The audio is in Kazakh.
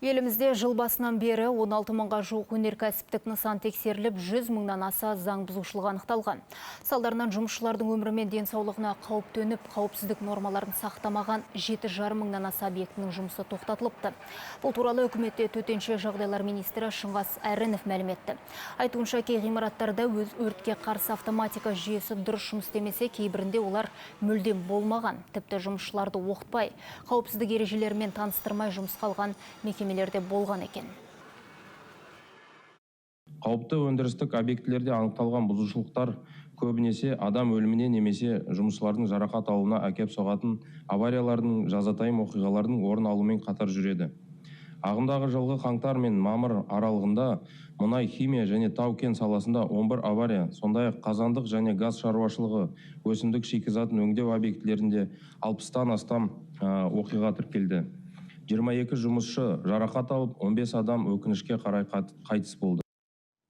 Елімізде жыл басынан бері 16 мыңға жуық өнеркәсіптік нысан тексеріліп, 100 мыңнан аса заң бұзушылық анықталған. Салдарынан жұмысшылардың өмірі мен денсаулығына қауіп төніп, қауіпсіздік нормаларын сақтамаған 7,5 мыңнан аса объектінің жұмысы тоқтатылыпты. Бұл туралы үкіметте төтенше жағдайлар министрі Шыңғыс Әрінов мәлім етті. Айтуынша, кей ғимараттарда өз өртке қарсы автоматика жүйесі дұрыс жұмыс істемесе, кейбірінде олар мүлдем болмаған. Тіпті жұмысшыларды оқытпай, қауіпсіздік ережелерімен таныстырмай жұмысқа алған мекемелерде болған екен. Қауіпті өндірістік объектілерде анықталған бұзушылықтар көбінесе адам өліміне немесе жұмысшылардың жарақат алуына әкеп соғатын авариялардың, жазатайым оқиғалардың орын алуымен қатар жүреді. Ағымдағы жылғы қаңтар мен мамыр аралығында мұнай, химия және тау-кен саласында 11 авария, сондай-ақ қазандық және газ шаруашылығы, өсімдік шикізатын өңдеу объектілерінде 60-тан астам оқиға тіркелді. 22 жұмысшы жарақат алып, 15 адам өкінішке қарай қайтыс болды.